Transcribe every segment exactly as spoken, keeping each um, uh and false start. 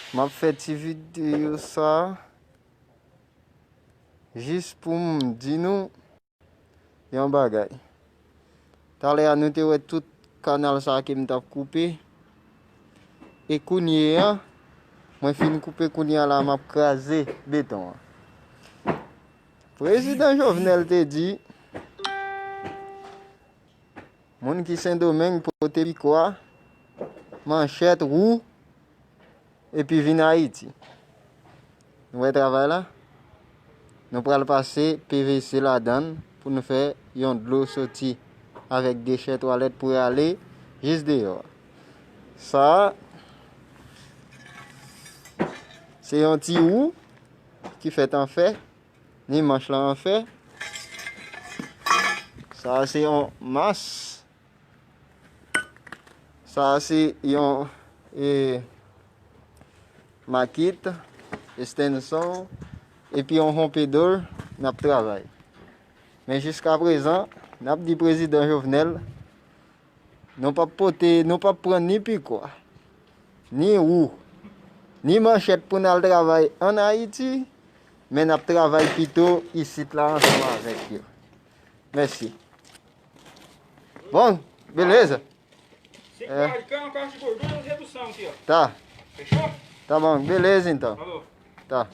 M ap fè ti videyo sa jis pou m di nou yon bagay. Talè a, nou te wè tout kanal sa ke m t ap koupe. E kounye a, mwen fin koupe, kounye a la, m ap kraze beton an. Prezidan Jovenel te di, moun ki Sendomeng pote pikwa, manchèt, wou, epi vin Ayiti. Nou wè travay la? Nou pral pase P V C ladan l pou nou fè yon dlo soti avèk dechè twalèt pou ale jis deyò. Sa a, se yon ti wou ki fèt an fè, ni manch lan an fè. Sa a se yon mas. Sa a se yon, e, makit, estenson, epi yon honpedor, n ap travay. Men jiskaprezan, n ap di prezidan Jovenel, nou p ap pote, nou p ap pran ni pikwa, ni wou, ni manchèt pou n al travay ann Ayiti, men n ap travay pito isit la ansanm avèk yo. Mèsi. Bon, beleza. Tá. Tá bom, beleza então. Tá.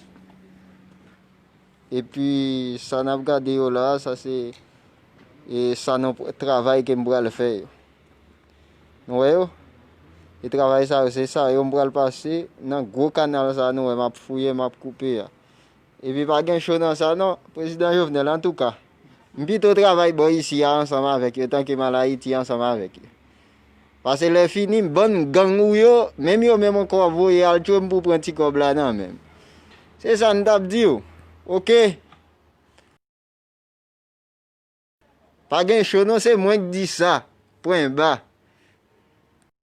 Epi sa n ap gade yo la, sa se, e, sa nou pr- travay ke m pral fè yo. Nou wè yo? E travay sa yo, se sa yo m pral pase nan gwo kanal sa nou wè m ap fouye, m ap koupe a. Epi pa gen cho nan sa non, prezidan Jovenel, antouka. M pito travay bò isi a ansanm avèk yo, tanke m al Ayiti ansanm avèk yo. Pase lè fini, bann gang ou yo, menm yo menm ankò ap voye al tchwe m pou pran ti kòb la nan men m. Se sa n t ap di w. Oke? Pa gen cho non, se mwen k di sa. Pwen ba.